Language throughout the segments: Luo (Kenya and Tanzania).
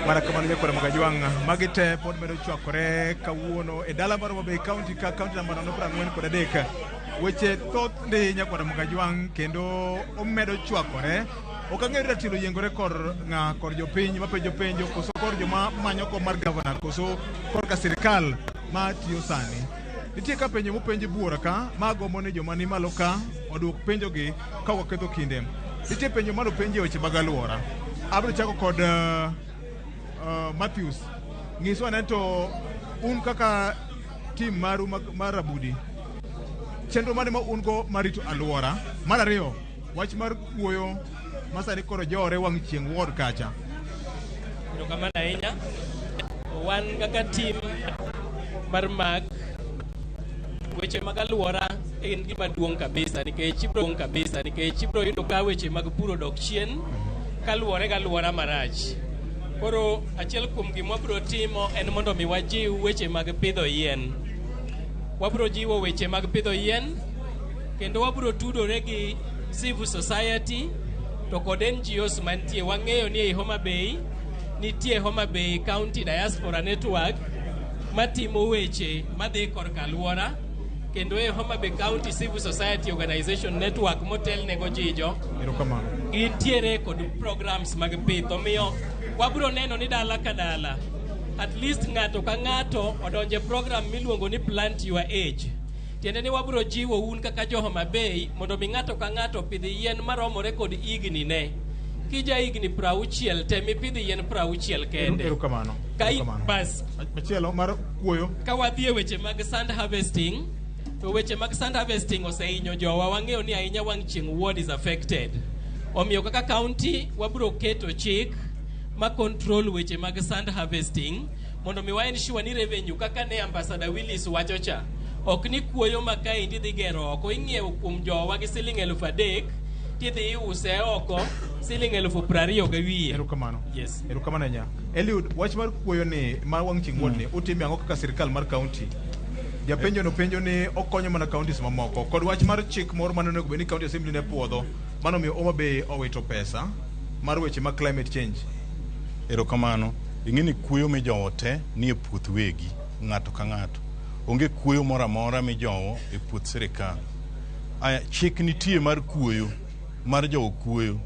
Mana kamano nyakwar Magajwang', magi te pod medo chwakore kawuono e dala mar Homa Bay County ka county namba 043. Weche thoth ndi nyakwar Magajwang' kendo omedo chwakore. Ok ang'eyo ni ratilo yiengore kor ng'a kor jopiny mapenjo penjo koso kor joma manyo kom mar gavana koso korka sirikal ma tiyo sani. Nitie ka penjo mopenj buora ka ma agombo ni joma ni malo ka oduok penjogi ka ok waketho kinde. Nitie penjo mane openji e weche mag alwora. Abiro chako kod Matthews. Nyiswa ane to un kaka team maru mar Rabudi, chenro mane ma un go mar rito alwora? Mar ariyo, wach mar kuoyo ma sani koro jowore wang' chieng' ward kacha. Erokamano ahinya. Wan kaka team mar MAC, weche mag alwora en gima duong' kabisa nikech ibiro yudo ka weche mag pur odok chien kaluwore gi alwora marach. Koro achiel kuom gima wabiro timo en mondo mi wajiw weche mag pidho yien. Wabiro jiwo weche mag pidho yien kendo wabiro tudore gi civil society to kod NGOs mantie. Wang'eyo ni ei Homa Bay nitie Homa Bay County Diaspora Network matimo weche madhi korka alwora kendo e Homa Bay County Civil Society Organization Network motelnego Jijo Erokamano. gintiere kod programs mag pith. Omiyo wabiro neno ni dala ka dala at least ng'ato ka ng'ato odonje program miluongo ni Plant Your Age. Tiende ni wabiro jiwo un kaka jo Homa Bay mondo mi ng'ato ka ng'ato opidh yien maromore kod higni ne. Kija higni 60 tem ipidh yien 60 kende. Erokamano. Ka Erokamano. bas Machielo mar kuoyo. Ka wadhi e weche mag sand harvesting, to weche mag sand harvesting osehinyo jowa. Wang'eyo ni ahinya wang' chieng' ward is affected. Omiyo kaka county wabiro keto chik ma control weche mag sand harvesting mondo mi wa ensure ni revenue kaka ne Ambassador Willis wacho cha ok ni kuoyo ma kaendi dhi gero oko ing'iewo kuom jowa gi siling 3000 tidhi iuse oko siling 22,000. Erokamano. Yes. Erokamano ahinya. Eliud, wach mar kuoyo ni mar wang' chieng' ward ni utime ang'o kaka sirikal mar county? Japenjo no penjo ni okonyo mana counties mamoko kod wach mar chik moro mane onego bed ni county assembly ne puodho mano omiyo Homa Bay owito pesa mar weche mag climate change. Erokamano. Ing'e ni kuoyo mijowo te nie puoth wegi, ng'ato ka ng'ato. Onge kuoyo moro amora mijowo e puoth sirikal. Aya, chik nitie mar kuoyo, mar jowo kuoyo.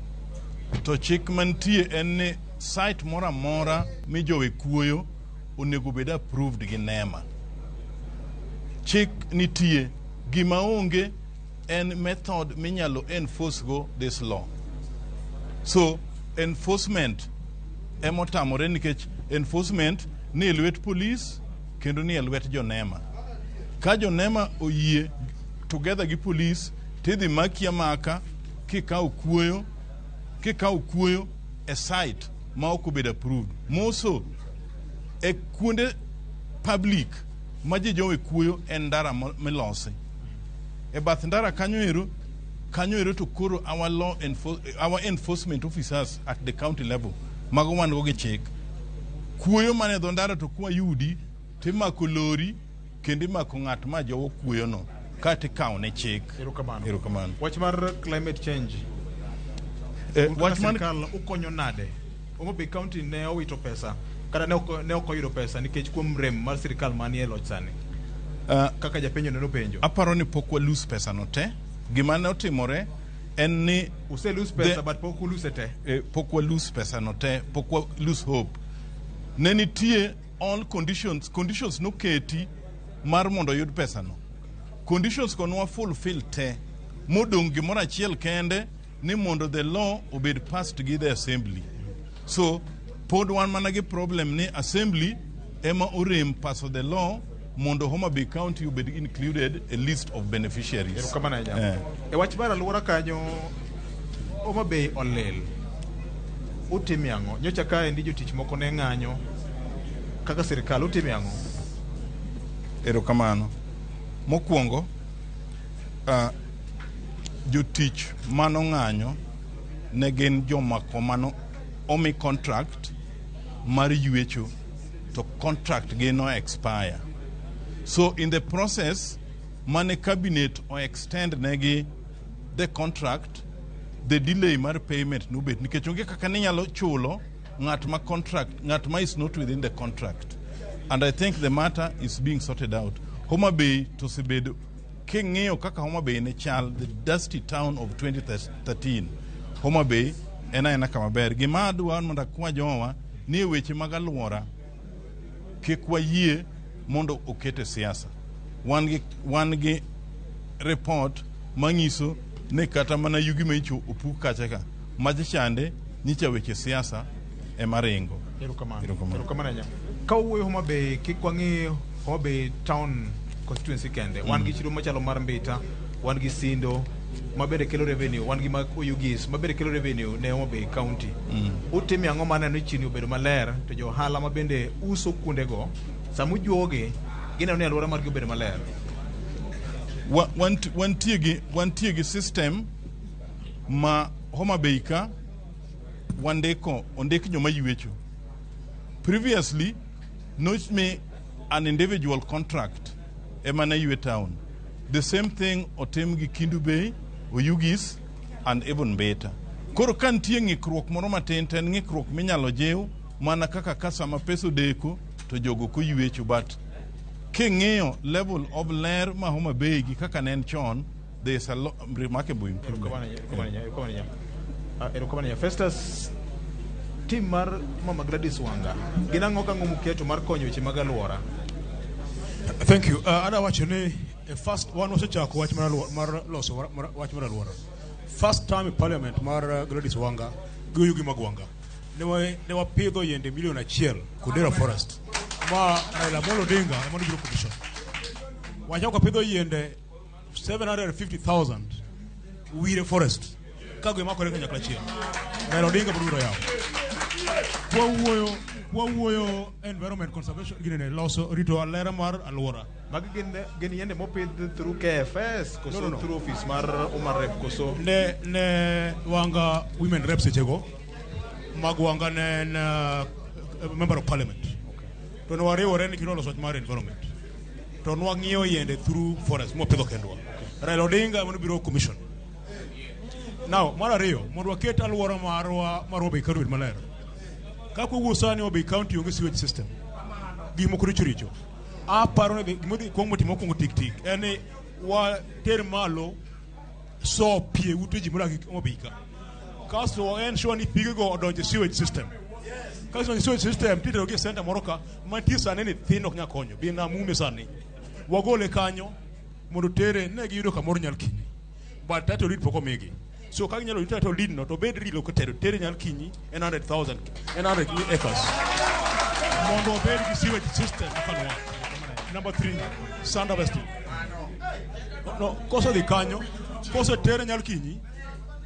To chik mantie en ni site moro amora mijowe kuoyo onego bed approved gi NEMA. Chik nitie, gima onge en method minyalo enforce go this law. So enforcement emotamore nikech enforcement ni e lwet police kendo ni e lwet jonema. Ka jonema oyie together gi police tidhi maki amaka kikawo kuoyo e site ma ok obedo approved. Moso e kuonde public ma ji jowe kuoyo en ndara milosi. E bath ndara kanyo ero to koro our enforcement officers at the county level mago wan go gi chik. Kuoyo mane dho ndara to kwayudi timako lori kendo imako ng'at ma jowo kuoyo no kaeto ikawo ne chik. Erokamano. Erokamano. Wach mar climate change. Eh, Un kaka wach mar sirkal ukonyo nade? Homa Bay County ne owito pesa kata ne ok oyudo pesa nikech kuom rem mar sirkal manie loch sani. Kaka japenjo ne nopenjo. Aparo ni pok wa lose pesa no te. Gima ne otimore en ni Use lose pesa but pok ulose te. Pok wa lose pesa no te, pok wa lose hope. Ne nitie all conditions noketi mar mondo oyud pesa no. Conditions go nwa fulfill te. Modong' gimoro achiel kende ni mondo the law obed passed gi the assembly. So pod wan mana gi problem ni assembly ema orem paso the law mondo Homa Bay County obed included a list of beneficiaries. Erokamano ahinya. Eh. E wach mar alwora kanyo, Homa Bay olil. Utime ang'o? Nyocha kaendi jotich moko ne ng'anyo kaka sirkal utime ang'o? Erokamano. Mokwongo, jotich manong'anyo ne gin jomako mano omi contract mar ywecho to contract gi no expire. So in the process mane cabinet o extend negi the contract, the delay mar payment nobet nikech onge kaka ninyalo chulo ng'at ma contract, ng'at ma is not within the contract. And I think the matter is being sorted out. Homa Bay to osebedo king'iyo kaka Homa Bay ne chal, the dusty town of 2013, Homa Bay en aena kama ber. Gima adwa mondo akwa jowa ni e weche mag alwora kik wayie mondo oket e siasa. Wan gi report manyiso ni kata mana yugi manyicho opuk kacha ka macha chande nyicha weche siasa ema ringo. Erokamano. Erokamano. Erokamano ahinya. Ka wawuoyo Homa Bay, kik wang'i Homa Bay town constituency kende. Wan gi chiro machalo mar Mbita, wan gi Sindo, ma bende kelo revenue, wan gi mag Oyugis, ma bende kelo revenue ne Homa Bay County. Utime ang'o mar neno ni chirni obedo maler to jo ohala ma bende uso kuondego, sama ujuogi, gineno ni alwora margi obedo maler. Wantie gi system ma Homa Bay ka wandiko ondik joma ywecho. Previously nomi an individual contract ema ne ywe town. The same thing otim gi Kendu Bay, Oyugis and even Mbita. Koro ka nitie ng'ikruok moro matin to en ng'ikruok minyalo jiw mana kaka ka sama pesa odeko to jogo ok oywecho, but king'iyo level of ler ma Homa Bay gi kaka ne en chon, there is a remarkable improvement. Erokamano ahinya, erokamano ahinya, erokamano ahinya. Ah, erokamano ahinya. Festus, team mar Mama Gladys Wanga, gin ang'o kang'o muketo mar konyo weche mag alwora? Thank you. Adwa wacho ni first wan wasechako wach mar loso wach mar alwora. First time e parliament mar Gladys Wanga gi Oyugi mag Wanga. Ne wapidho yiende milion 1 Kodera Forest. Ma Raila Amolo Odinga ema nobiro commission. Wachako wapidho yiende 750,000 Wire Forest. Ka gimakore kanyakla achiel. Raila Odinga pod biro yawo. Kwawuoyo environment conservation ginene loso rito alera mar alwora. Magi gin yiende mopidh through KFS koso No. through office mar Woman Rep koso? Ne Wanga women rep sechego mag Wanga ne en member of parliament to ne wariwore ni kidwa loso wach mar environment to nwang'iewo yiende through forest mwapidho kendwa. Raila Odinga ema nobiro commission. Now mar ariyo, mondo waket alwora marwa mar Homa Bay County obed maler, kaka wawuo sani, Homa Bay County onge sewage system, gik moko richo richo. Aparo ni gima kuong motimo mokwongo tik tik en ni water malo so pi e ute ji modak Homa Bay ka, kasto wa ensure ni pigego odonjo e sewage system. Kasto e sewage system titero gi e center moro ka mantie sani ni thin ok nyal konyo bi namume sani wagole kanyo mondo tere ne giyudo kamoro Nyalkinyi, but title deed pok omigi. So ka ginyalo yudo title deed no to bed relocated tere Nyalkinyi en 100,000 en 100 acres mondo obed gi sewage system kaka work. Number 3, sand harvesting. No, koso dhi kanyo, koso tere Nyalkinyi,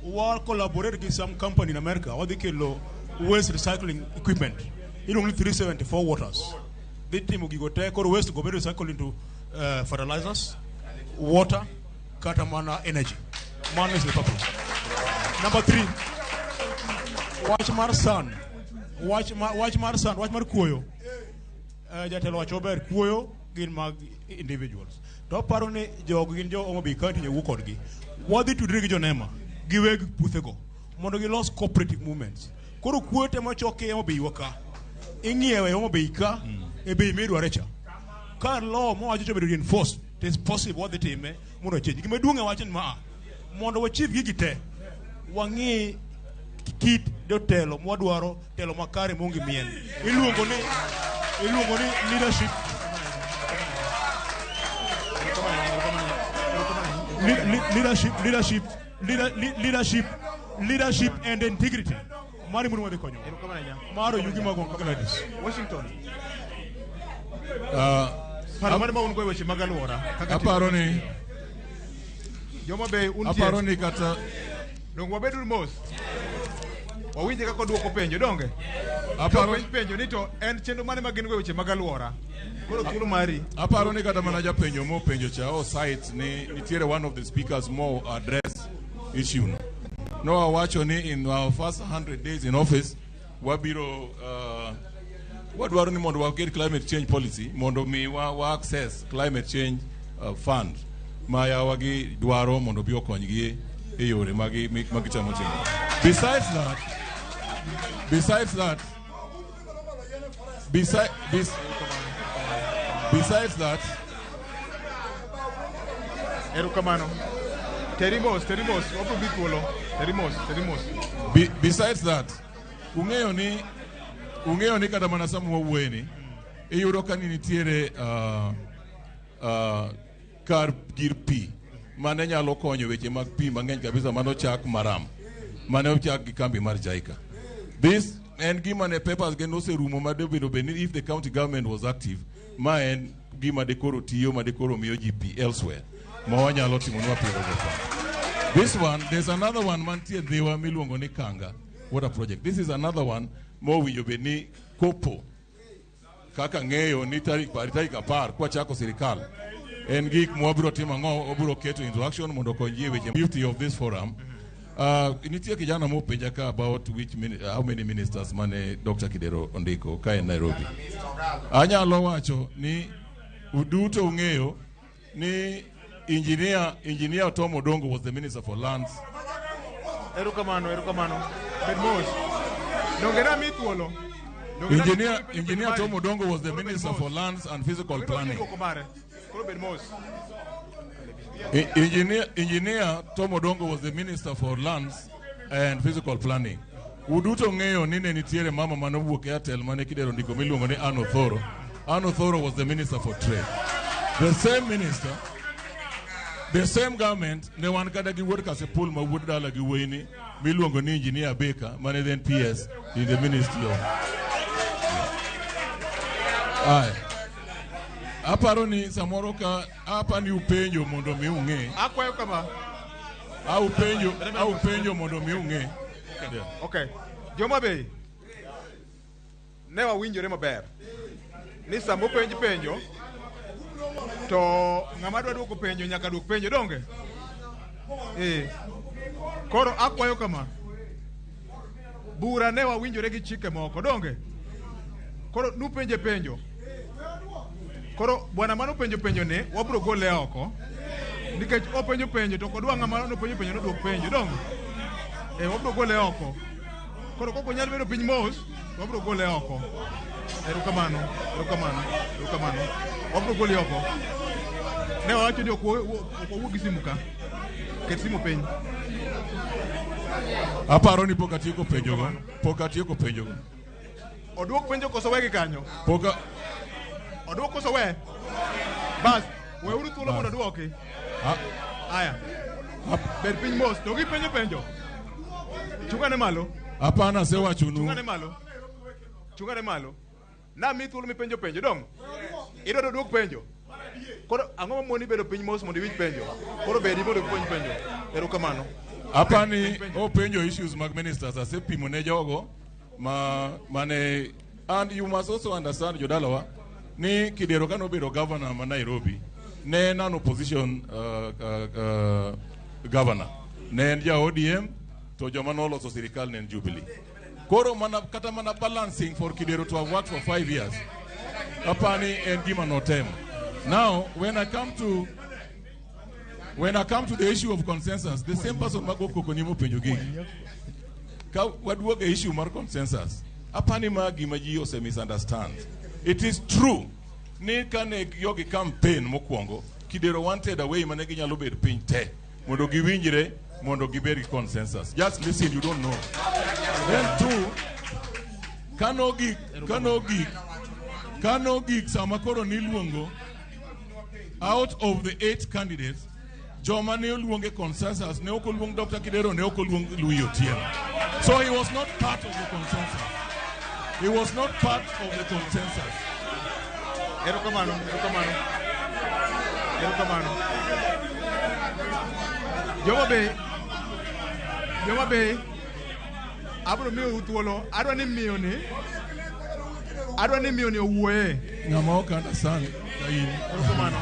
wa collaborate gi some company in America, wadhi kelo waste recycling equipment iluongo ni 374 waters dhi timo gigo te. Koro waste go bedo recycled into fertilizers, water kata mana energy. Mano is the purpose. Number 3, wach mar sand, wach mar sand, wach mar kuoyo. Jatelo wacho maber, kuoyo gin mag individuals to aparo ni jogo gin jo Homa Bay County nyawuo kodgi. Wadhi tudre gi jonema gi weg puothego mondo gilos cooperative movements. Koro kuoyo te mochoki e Homa Bay wa ka ing'iewe e Homa Bay ka e bei midware cha. Ka law mowacho cha obedo reinforced, it is possible wadhi time mondo change. Gima duong' e wach ni maa mondo wachiw gigi te wang'i kit jotelo mwadwaro, telo makare maonge mien, iluongo ni leadership. Leadership, leadership, leader, leadership, leadership and integrity. Mari mundo wadhi konyo Erokamano ahinya. mar Oyugi mag Gladys. Washington. Paro mane ma un go e weche mag alwora? Kaka Aparo ni Joma be untie. Aparo ni kata Donge wabeduru mos. Wawinje kaka odwoko penjo, donge? Aparo Penj penjo ni to en chenro mane ma gin go e weche mag alwora? Koro thuolo mari. Aparo ni kata mana japenjo mopenjo cha o cite ni nitiere one of the speakers mo address issue no. No wawacho ni in our first 100 days in office wabiro wadwaro ni mondo waket climate change policy mondo mi wa access climate change fund ma yawa gi dwaro mondo bi okonygi e yore ma gitemo timo. Besides that, Besides that, Erokamano. Teri mos, teri mos, wabro bi thuolo. Teri mos, teri mos. Besides that, ung'eyo ni kata mana sama wawuoye ni iyudo ka ni nitiere kar gir pi mane nyalo konyo weche mag pi mang'eny kabisa manochak Maram, mane ochak gi kambi mar JICA. This en gima ne papers ge noserumo ma dobedo bed ni if the county government was active, ma en gima de koro tiyo, ma de koro miyo ji pi elsewhere ma wanyalo timonwa pi rogo. This one, there's another one mantie Dhiwa miluongo ni Kanga Water Project. This is another one mowinjo bed ni kopo kaka ng'eyo ni tarik 10 kwachako sirikal en gik mwabiro timo ang'o, wabiro keto into action mondo okony ji e weche. Beauty of this forum, nitie kijana mopenja ka about how many ministers mane Dr. Kidero ondiko ka en Nairobi. Anyalo wacho ni uduto ung'eyo ni engineer Tom Odongo was the minister for lands. Erokamano, erokamano. Bed mos. Donge nami thuolo. Donge nami Engineer, thuolo penjo Engineer mari. Tom Odongo was the Koro bed minister mos. for lands and physical Koro planning. duoko mare. Koro bed mos. Engineer Tom Odongo was the minister for lands and physical planning. Uduto ng'eyo ni ne nitiere mama manowuok Airtel mane Kidero ndiko miluongo ni Anne Othoro. Anne Othoro was the minister for trade. The same minister, the same government, ne wan kata gi wuod Kasipul ma wuod dala gi wuoyini miluongo ni Engineer Baker mane then PS in the ministry of. Aye. Aparo ni samoro ka apa ni upenjo mondo mi ung'e. Akwayo kama. Au penjo mondo mi ung'e. Yeah. Okay. Joma Bay. Ne wawinjore maber. Ni sama openj penjo to ng'ama dwa duoko penjo nyaka duok penjo, donge? Eh. Koro akwayo kama. Bura ne wawinjore gi chike moko, donge? Koro nupenje penjo. Koro bwana mano penjo penjo ni wabro gole oko. Nikech openjo penjo to ok odwa ng'ama nopenjo penjo noduok penjo, donge? Eh, wabro gole oko. Koro kok onyal bedo piny mos, to wabro gole oko. Erokamano, erokamano, erokamano. Wabro gole oko. Ne wawacho ni ok wawuo gi simu ka. Ket simu piny. Aparo ni pok atieko penjogo. Pok atieko penjogo. Oduok penjo koso wegi kanyo? Pok a- Oduok koso we? Bas, weuru thuolo mondo oduoki. Aya. Bed piny mos. To gipenjo penjo. Chungane malo. Hapana, asewachonu. Chungane malo. Chungane malo. Nami thuolo mipenjo penjo, dong. Idwaro duok penjo. Koro ang'o mamoni bedo piny mos mondo iwinj penjo? Koro bedi mondo ipenj penjo. Erokamano. Apani openjo issues mag ministers, asepimo ne jogo ma mane, and you must also understand, jodalawa, ni Kidero kane obedo governor ma Nairobi ne en an opposition governor, ne en ja ODM, to joma noloso sirikal ne en Jubilee. Koro mana kata mana balancing for Kidero to have worked for 5 years, apani en gima notemo. Now when I come to the issue of consensus, the same person mago koko ni mopenjo gigi. Ka waduogo e issue mar consensus, apani ma gima ji ose misunderstand. It is true ni kane jogi campaign mokwongo, Kidero wanted a way mane ginyalo bet piny te mondo giwinjre, mondo gibed gi consensus. Just listen, you don't know. Then two, kano gik sama koro niluongo out of the eight candidates, joma ne oluong e consensus, ne ok oluong Dr. Kidero, ne ok oluong Louis Otieno. So he was not part of the consensus. He was not part of the consensus. Erokamano, erokamano. Erokamano. Joma Bay, Joma Bay, abro miyou thuolo, adwa ni miyo ni owuoye. Ng'ama ok understand ka in. Erokamano.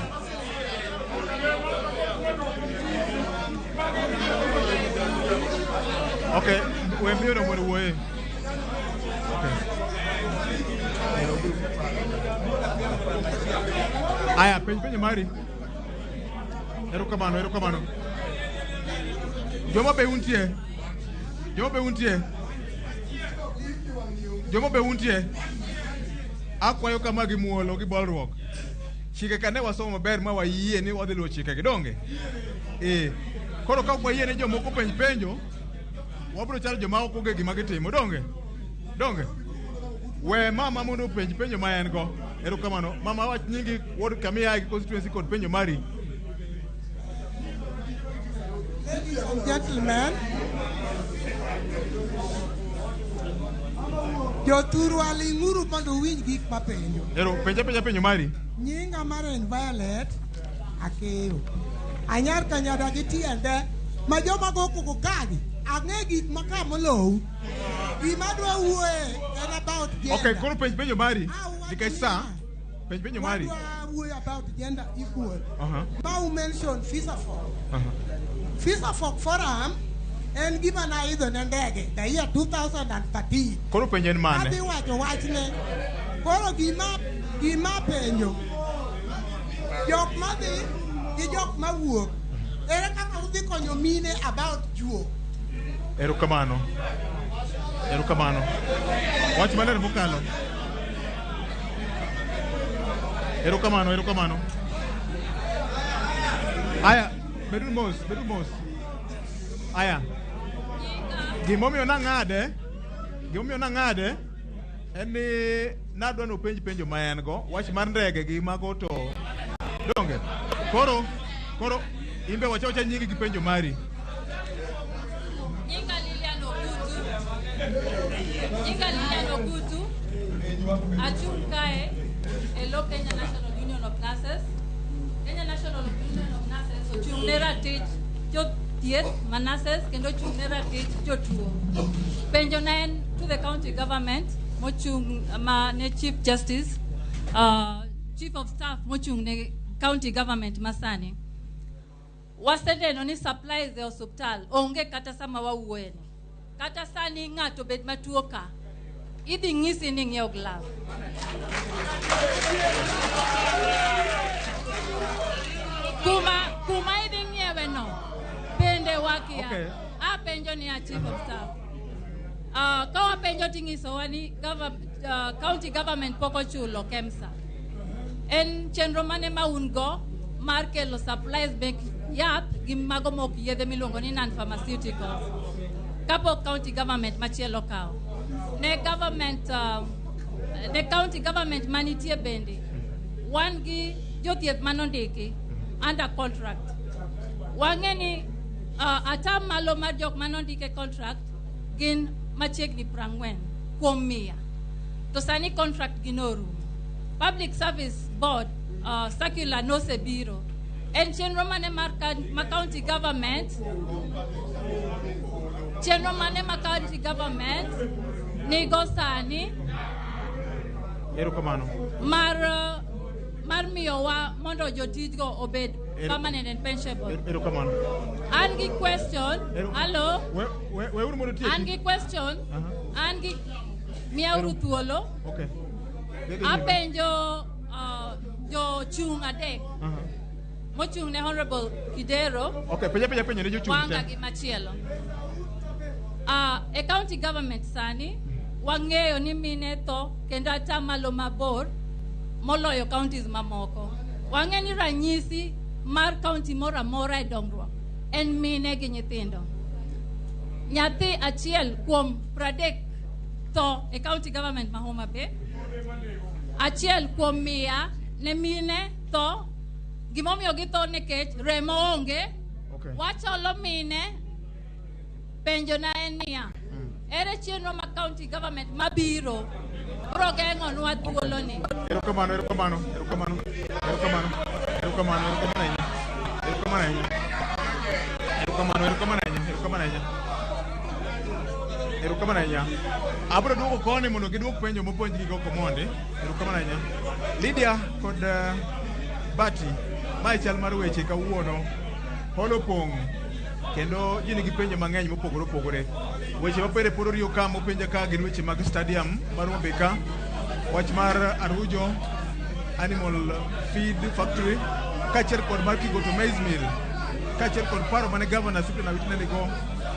Okay, we miyo no mondo owuoye. Okay. Aya, penj penjo mari. Erokamano, erokamano. Joma be untie? Joma be untie? Joma be untie? Akwayo kama gi muolo gi bolruok. Chike ka ne wasomo maber ma wayie ni wadhi luwo chike gi donge? Eh. Koro ka ok wayie ne jomoko penj penjo, wabiro chalo joma ok onge gima gitimo, donge? Donge? We mama mondo openj penjo ma en go. Erokamano. Mama wach nyingi, ward kama iaye gi constituency kod penjo mari. Ladies and gentlemen, jothurwa ling'uru mondo uwinj gik mapenjo. Ero, penja penja penjo mari. Nyinga mar en Violet Akeyo. Anyar Kanyada gi tiende ma joma go koko kagi ang'e gik ma ka molou. Gima adwa wuoye en about gender. Okay, koro penj penjo mari. Ah, wach Nikech sa, niya. penj penjo mari. Wadwa wuoyo about gender equal. Aha. Ma u mention FISAFOK. FISAFOK forum en gima naidho ne ndege the year 2013. Koro penjo en mane? Adhi wacho wachne. Koro gima penjo jok madhi gi jok mawuok ere kaka udhi konyo mine about juo? Erokamano. Erokamano. Wach maler mokalo. Erokamano, erokamano. Aya, bedu mos, bedu mos. Aya. Gimomiyo nang'ade en ni nadwa ni openj penjo ma en go. Wach mar ndege gi mago to donge. Koro imbe wacha wacha nyingi gi penjo mari. Nyinga Lilian Ogutu. Nyinga Lilian Ogutu. Achung' kae e lo Kenya National Union of Nurses. Kenya National Union of Nurses ochung' ne ratich jothieth ma nurses kendo ochung' ne ratich jotuo. Penjo na en to the county government mochung' ma ne Chief Justice, Chief of Staff mochung' ne county government masani. Waseneno ni supplies e osuptal onge kata sama wawuoyeni. Kata sani ng'ato bed matuo ka, idhi ng'isi ni ng'iew glove. Kuma idhi ng'iewe no, bende wakia. Okay. Apenjo ni a chief of staff. Ka wapenjo ting'isowa ni county government pok ochulo KEMSA. En chenro mane ma un go mar kelo supplies mek yath gi mago mok yedhe miluongo ni non-pharmaceuticals kapok county government machielo kawo ne government ne county government manitie bende wan gi jothieth manondiki under contract. Wang'e ni ata malo mar jok manondike contract gin machiegni 40%, to sani contract gi norumo. Public Service Board circular nosebiro. En chenro mane mar ma county government, chenro mane ma county government nigo sani Erokamano. Mar miyowa mondo jotijgo obed permanent and pensionable? Erokamano. An gi question. Hello. Weuru mondo tieki. An gi question. Aha. An gi miyauru thuolo. Okay. Dhi nyime. Apenjo jochung' adek mochung' ne Honorable Kidero. Okay, penja penja penjo ne jochung' Wanga te. gi machielo. E county government sani wang'eyo ni mine tho kendo ata malo mabor moloyo counties mamoko. Wang'e ni ranyisi mar county moro amora e dongruok en mine gi nyithindo. Nyathi achiel kuom 30 tho e county government ma Homa Bay. 1% ne mine tho. Gimomiyo githo nikech remo onge. Okay. Wacholo mine. Penjo na en niya, ere chenro ma county government mabiro biro geng'onwa thuoloni? Erokamano, erokamano, erokamano, erokamano, erokamano, erokamano ahinya. Erokamano ahinya. Erokamano, erokamano ahinya, erokamano ahinya. Erokamano ahinya. Abiro duogo koni mondo giduok penjo mopenj gi go Komondi. Erokamano ahinya. Lydia kod Bati, mae chal mar weche kawuono. Hall opong' kendo ji nigi penjo mang'eny mopogore opogore. Weche mapere pod oriyo ka mopenja ka gin weche mag stadium mar Homa Bay ka, wach mar Arujo Animal Feed Factory, kaachiel kod mar Kigoto Maize Mill, kaachiel kod paro mane Governor Cyprian Awiti ne nigo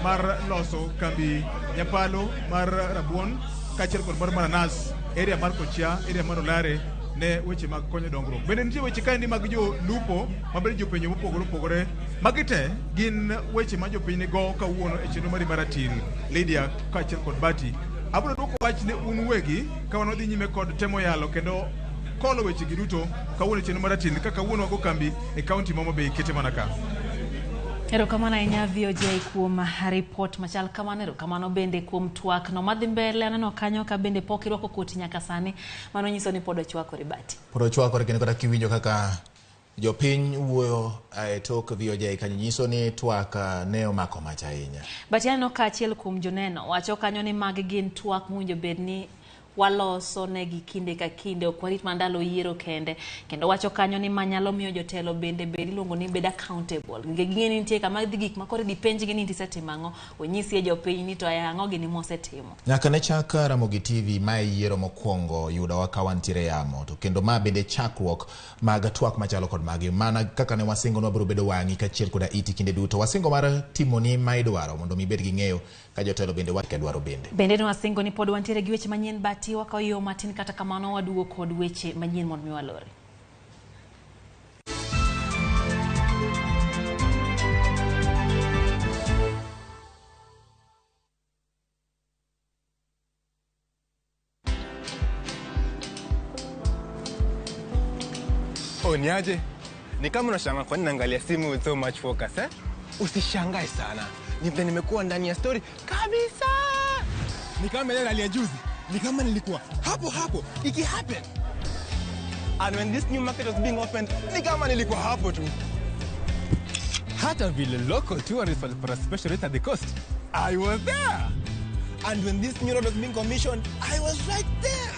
mar loso kambi Nyapalo mar rabuon, kaachiel kod mar mananas. area mar Kochia, area mar Olare ne weche mag konyo dongruok. Bende nitie weche kaendi mag jolupo mabende jopenjo mopogore opogore. Magi te gin weche ma jopiny nigo kawuono e chenro mari mar ratil. Lydia kaachiel kod Bati. Abiro duoko wach ne un uwegi ka wan wadhi nyime kod temo yalo kendo kolo weche gi duto kawuono e chenro mar ratil ka kawuono wago kambi e kaunti ma Homa Bay kete mana ka. Erokamano ahinya VOJ kuom ripot machal kamano. Erokamano bende kuom twak no madhi mbele. Aneno kanyo ka bende pok irwako koti nyaka sani. Mano nyiso ni pod ochwakore Bati. Pod ochwakore kendo kata kiwinjo kaka jopiny wuoyo e tok VOJ kanyo nyiso ni twak ne omako mach ahinya. Bati aneno ka achiel kuom joneno wacho kanyo ni magi gin twak mowinjo bed ni waloso negi kinde ka kinde, ok warit mana ndalo yiero kende. Kendo wacho kanyo ni ma nyalo miyo jotelo bende bed iluongo ni bed accountable. Nikech ging'e ni nitie kama dhi gik ma koro idhi penjgi ni isetimo ang'o, onyisie jopiny ni to ang'o gini mosetimo. Nyaka ne chak Ramogi TV mae yiero mokwongo yudowa ka wantiere yamo to kendo ma bende chakruok mag twak machalo kod magi mana kaka ne wasingo ni wabiro bedo wang'i kaachiel koda iti kinde duto wasingo mar timoni ma idwaro mondo mi ibed gi ng'eyo ka jotelo bende wake dwaro bende. Bende ne wasingo ni pod wantiere gi weche manyien Bati, wakawo yo matin kata kamano waduogo kod weche manyien mondo mi walore. Oh, niaje? Ni kama unashangaa kwa nini naangalia simu with so much focus, eh? Usishangae sana. Ni vile nimekuwa ndani ya story kabisa. Ni kama ile hali ya juzi. Ni kama nilikuwa hapo hapo iki happen. And when this new market was being opened, ni kama nilikuwa hapo tu. Hata vile local tourists walipata special rate at the coast, I was there. And when this new road was being commissioned, I was right there.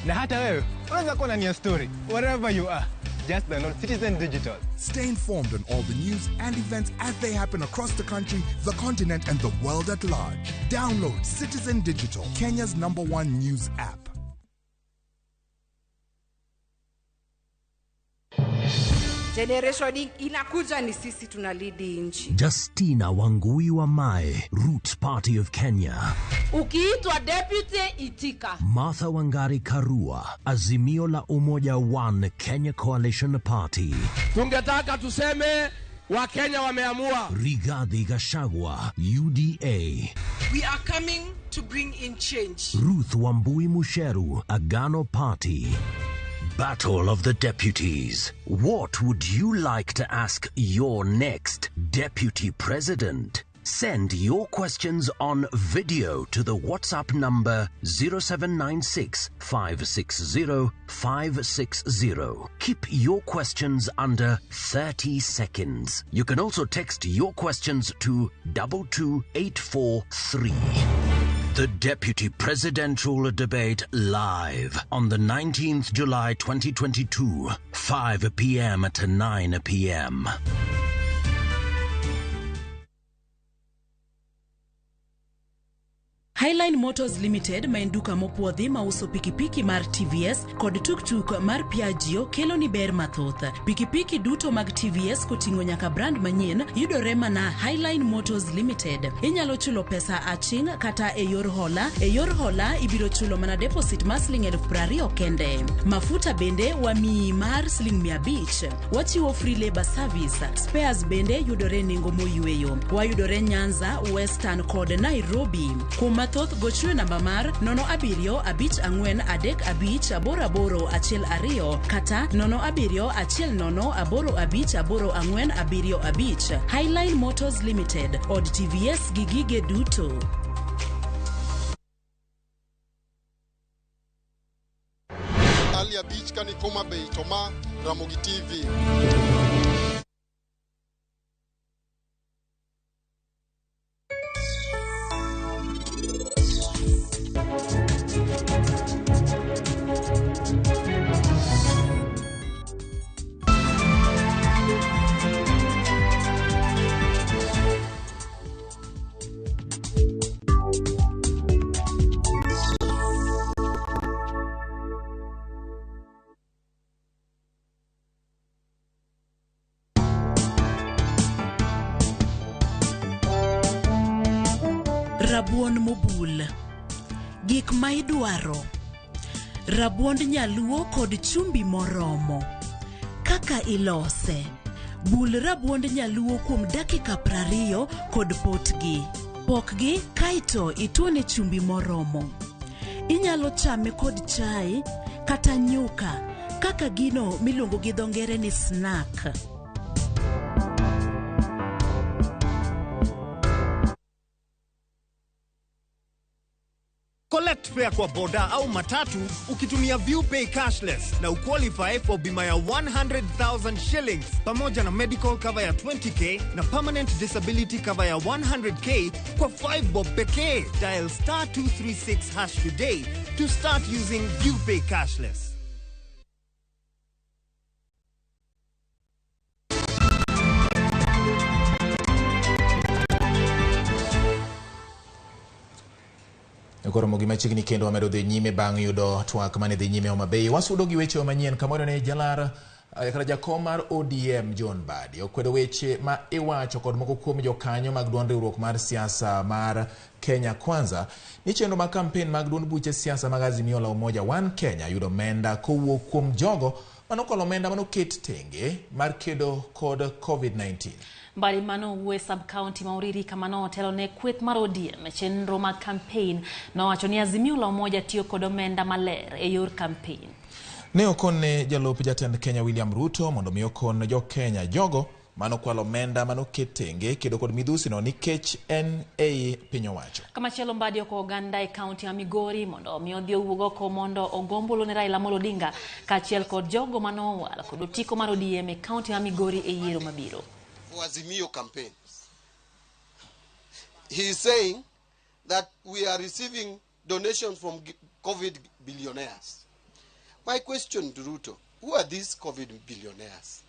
Na hata wewe unaweza kuwa ndani ya story wherever you are. Just download Citizen Digital. Stay informed on all the news and events as they happen across the country, the continent, and the world at large. Download Citizen Digital, Kenya's #1 news app. Generation inakuja ni sisi tunalidi nchi. Justina Wangui Wamae, Roots Party of Kenya. Ukiitwa deputy itika. Martha Wangari Karua, Azimio la Umoja One Kenya Coalition Party. Tungetaka tuseme Wakenya wameamua. Rigathi Gachagua, UDA. We are coming to bring in change. Ruth Wambui Musheru, Agano Party. Battle of the Deputies. What would you like to ask your next deputy president? Send your questions on video to the WhatsApp number 0796 560 560. Keep your questions under 30 seconds. You can also text your questions to 22843. The Deputy Presidential Debate live on the 19th July 2022, 5 p.m. to 9 p.m. Highline Motors Limited ma en duka mopuodhi mauso pikipiki mar TVS kod tuktuk mar Piaggio kelo ni ber mathoth. Pikipiki duto mag TVS koting'o nyaka brand manyien yudore mana Highline Motors Limited. Inyalo chulo pesa aching' kata e yor hola. E yor hola ibiro chulo mana deposit mar siling 20,000 kende. Mafuta bende wamiyi mar siling 500. Wachiwo free labor service. Spares bende yudore nengo moyweyo. Wayudore Nyanza, Western kod Nairobi. Kuom mathoth gochne namba mar 07 54 35 88 12 kata 07 10 85 84 75. Highline Motors Limited, od TVS gi gige duto. Ali Abich kani Homa Bay to ma Ramogi TV. Rabuon mobul. Gik ma idwaro: Rabuond nyaluo kod chumbi moromo. Kaka ilose. Bul rabuond nyaluo kuom dakika 20 kod potgi. Pokgi kaeto ituone chumbi moromo. Inyalo chame kod chai kata nyuka kaka gino miluongo gi dho ngere ni snack. Collect fare kwa boda au matatu ukitumia ViewPay cashless na uqualify for bima ya 100,000 shillings pamoja na medical cover ya 20K na permanent disability cover ya 100K kwa 5 bob pekee. Dial star 236 hash today to start using ViewPay cashless. Koro gi machiegni kendo wamedo dhi nyime bang' yudo twak mane dhi nyime Homa Bay. Wasudo gi weche manyien kamoro ne jalar kata jakom mar ODM John Mbadi okwedo weche ma iwacho kod moko kuom jokanyo mag duond riwruok mar siasa mar Kenya Kwanza ni chenro mag kampen mag duond buche siasa mag Azimio la Umoja One Kenya yudo omenda kowuok kuom jogo manokalo omenda manoket tenge mar kedo kod COVID-19. Mbadi mano owuoyo e sub-county ma Uriri kama notelo ne kweth mar ODM e chenro mag campaign nowacho ni Azimio la Umoja tiyo kod omenda maler e yor campaign. Ne okone jalup jatend Kenya William Ruto mondo mi okon jo Kenya jogo manokwalo omenda manoket tenge kedo kod midhusi no nikech en ei piny owacho. Kamachielo Mbadi okwayo oganda e kaunti ma Migori mondo mi odhi owuog oko mondo ogo ombulu ne Raila Amolo Odinga kaachiel kod jogo manowal kod otiko mar ODM e kaunti ma Migori e yiero mabiro. For Azimio campaigns. He is saying that we are receiving donations from COVID billionaires. My question to Ruto, who are these COVID billionaires?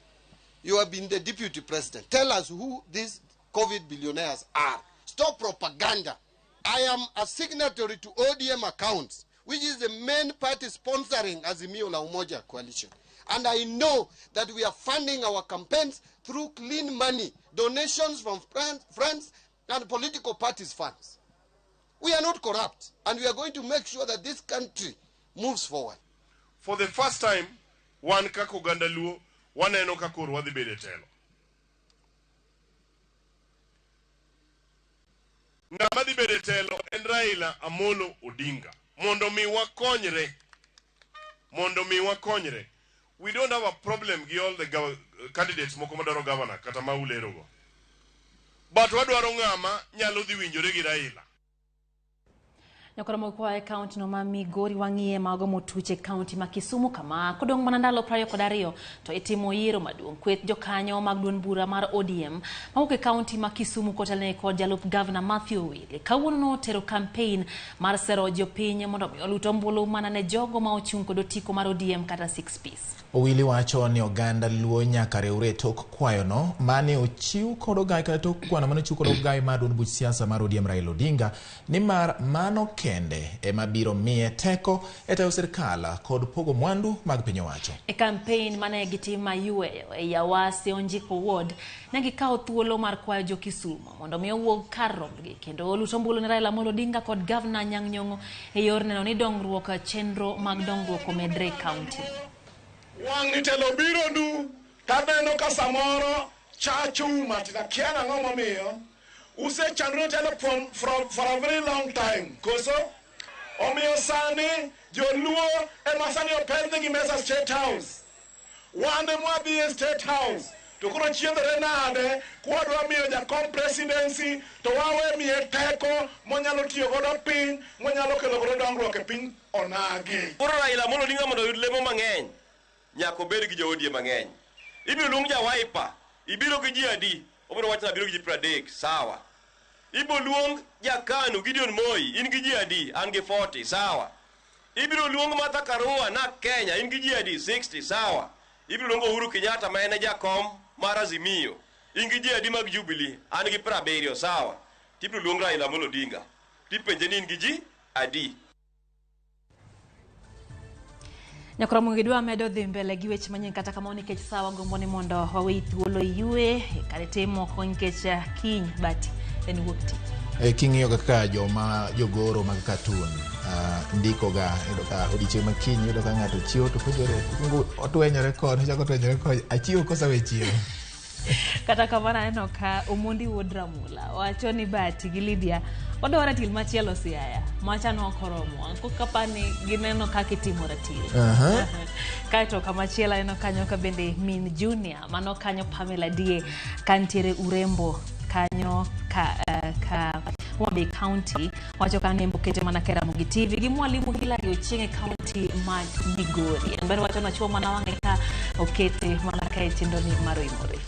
You have been the deputy president. Tell us who these COVID billionaires are. Stop propaganda. I am a signatory to ODM accounts, which is the main party sponsoring Azimio la Umoja coalition. And I know that we are funding our campaigns through clean money, donations from friends and political parties' funds. We are not corrupt, and we are going to make sure that this country moves forward. For the first time, wan kaka oganda Luo, waneno ka koro wadhi bedo e telo. Ng'ama dhi bedo e telo en Raila Amolo Odinga. Mondo mi wakonyre. Mondo mi wakonyre. We don't have a problem gi all the candidates moko madwaro governor kata ma ulerogo. But wadwaro ng'ama nyalo dhi winjore gi Raila. Nyakoro mokwa e kaunti no ma Migori wang'iye mago motuch e kaunti ma Kisumu kama kodong' mana ndalo 22 to itimo yiero maduong'. Kweth jokanyo mag duond bura mar ODM mawuok e kaunti ma Kisumu kotelne kod jalup gavana Matthew Owili kawuono notero campaign mar sero jopiny mondo mi olut ombulu mana ne jogo ma ochung' kod otiko mar ODM kata 6 piece. Owili wacho ni oganda Luo nyaka riwre e tok kwayono mane ochiw kod ogai kata tok kwano mane ochiw kod ogai mar duond buch siasa mar ODM Raila Odinga nimar mano kende ema biro miye teko e tayo sirkal kod pogo mwandu mag piny owacho. E campaign mane gitimo Ayweyo e Awasi Onjiko Ward ne gikawo thuolo mar kwayo jo Kisumu mondo mi owuog kar rombgi kendo olut ombulu ne Raila Amolo Odinga kod gavana Anyang' Nyong'o e yor neno ni dongruok chenro mag dongruok omedre e kaunti. Wang' ni telo biro nu taneno ka samoro chachu matina kia nang'o momiyo usechandore telo for a very long time koso omiyo sani joluo ema sani opedhne gi mesa State House. Wan ema wadhi e State House to koro chiedhore nade kwadwa miyo jakom presidency to wawe miye teko monyalo tiyo godo piny monyalo kelo godo dongruok e piny onagi. Koro Raila Amolo Odinga mondo oyud lemo mang'eny nyaka obed gi jo-ODM mang'eny. Ibiro luong ja Wiper, ibiro gi ji adi? Obiro wacho ni abiro gi ji 30, sawa. Ibiro luong ja KANU Gideon Moi, in gi ji adi? An gi 40, sawa. Ibiro luong Martha Karua na Kenya, in gi ji adi? 60, sawa. Ibiro luongo Uhuru Kenyatta ma en e jakom mar Azimio, in gi ji adi mag Jubilee? An gi 70, sawa. Tibiro luong Raila Amolo Odinga, tipenje ni in gi ji adi? Nyakoro gidwa medo dhi mbele gi weche manyien kata kamano nikech sawa gombo ni mondo wawe thuolo yue kare tim moko nikech kiny bati en wuok tich. King'iyo kaka joma jogoro mag cartoon ndiko ga, iyudo ka odiochieng' ma kiny iyudo ka ng'ato chiewo to penjore, kungu otwenyore koni, ochako otwenyore koni, achiewo koso awe chiewo. Kata kamano aneno ka Omondi wuod Ramula wacho ni Bahati gi Lydia wadwa ratil machielo Siaya macha ne ok oromo kapani gineno kaka itimo ratil. Kaeto kamachielo aneno kanyo ka bende min Junior mano kanyo Pamela Die kantiere Urembo kanyo ka Homa Bay County wacho ka nembo kete mana ka Ramogi TV gi mwalimu Hilary Ochieng e county ma Migori. En bende wacho ni ochuo mana wang'e ka okete mana ka e chenro ni mar Oimore.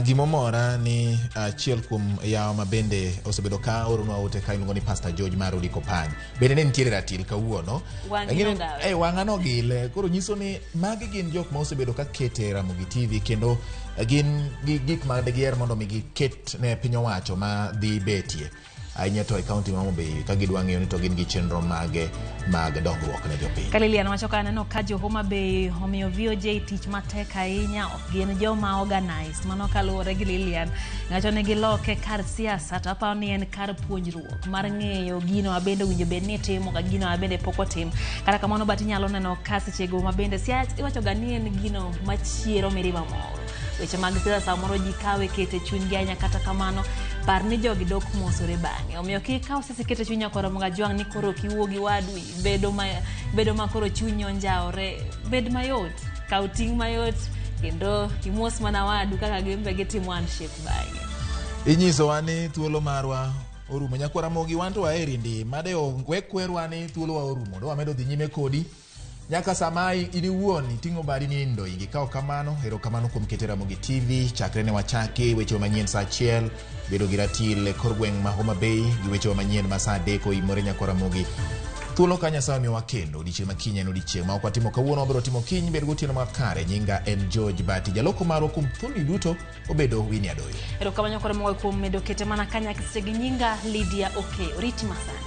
Gimomora ni achiel kuom yawa ma bende osebedo ka oronwa ote ka iluongo ni Pastor George mar Odiko Pany. Bende ne nitiere ratil kawuono. Wang'i nogawe. Wang'a nogile. Koro nyiso ni magi gin jok ma osebedo ka kete Ramogi TV kendo gin gi gik ma digiher mondo mi giket ne piny owacho ma dhi betie. Ahinya to e county ma Homa Bay ka gidwa ng'eyo ni to gin gi chenro mage mag dongruok ne jopiny. Ka Lilian wacho ka aneno ka jo Homa Bay omiyo VOJ tich matek ahinya, ok gin joma organized. Mano kaluwore gi Lilian. Wacho ni giloke kar siasa to aparo ni en kar puonjruok mar ng'eyo gino ma bende owinjo bed ni itimo ka gino ma bende pok otim. Kata kamano but inyalo neno ka sechego ma bende siasa iwacho ga ni en gino machiero mirima moro. Weche mag siasa samoro ji kawe kete chunygi ahinya, kata kamano par ni jogi dok mosore bang'e. Omiyo kik ikaw siasa ikete chuny nyakoro Mogajwang' ni koro ok iwuo gi wadu, bedo ma koro chunyi onjawore. Bed mayot, kaw ting' mayot kendo imos mana wadu kaka gin be gitimo handshake bang'e. Inyisowa ni thuolo marwa orumo. Nyakwar Ramogi wan to waheri ndi. Made we kwerwa ni thuolo wa orumo. Do wamedo dhi nyime kodi. Nyaka sama in iwuon iting'o badi ni nindo ingi. Ka ok kamano, erokamano kuom kete Ramogi TV. Chakre ne wachaki weche manyien saa 1, bedo gi ratil e kor gweng' ma Homa Bay gi weche manyien ma saa 3 oimore nyakwar Ramogi. Thuolo ka Nyasaye omiyowa kendo odiochieng' ma kiny en odiochieng' ma ok watimo kawuono, wabiro timo kiny. Bed gotieno makare. Nyinga en George Bati. Jaloko marwa kuom thuolni duto obedo Winnie Adoyo. Erokamano nyakwar Ramogi kuom medo kete mana kanyakla seche gi nyinga Lydia Okeyo. Oriti masani.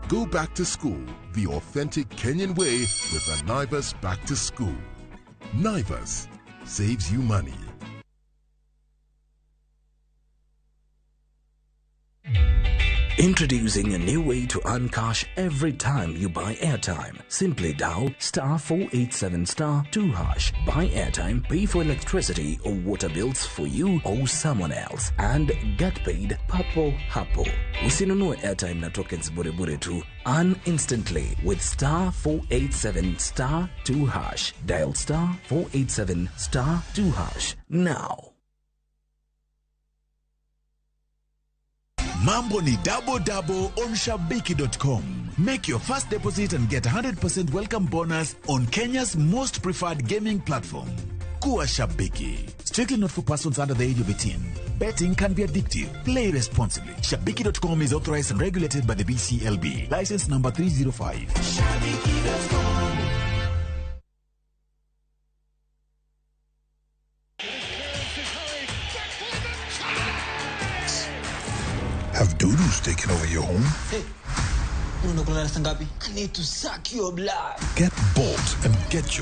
Go back to school the authentic Kenyan way with the Naivas Back to School. Naivas saves you money. Introducing a new way to earn cash every time you buy airtime. Simply dial star 487 star 2 hash. Buy airtime, pay for electricity or water bills for you or someone else, and get paid papo hapo. Usinunue airtime na tokens bure bure tu. Earn instantly with star 487 star 2 hash. Dial star 487 star 2 hash now. Mambo ni double double on Shabiki.com. Make your first deposit and get 100% welcome bonus on Kenya's most preferred gaming platform. Kuwa Shabiki. Strictly not for persons under the age of 18. Betting can be addictive. Play responsibly. Shabiki.com is authorized and regulated by the BCLB. License number 305. Shabiki.com. Have dudus taken over your home? Hey, I need to suck your blood. Get Bolt and get your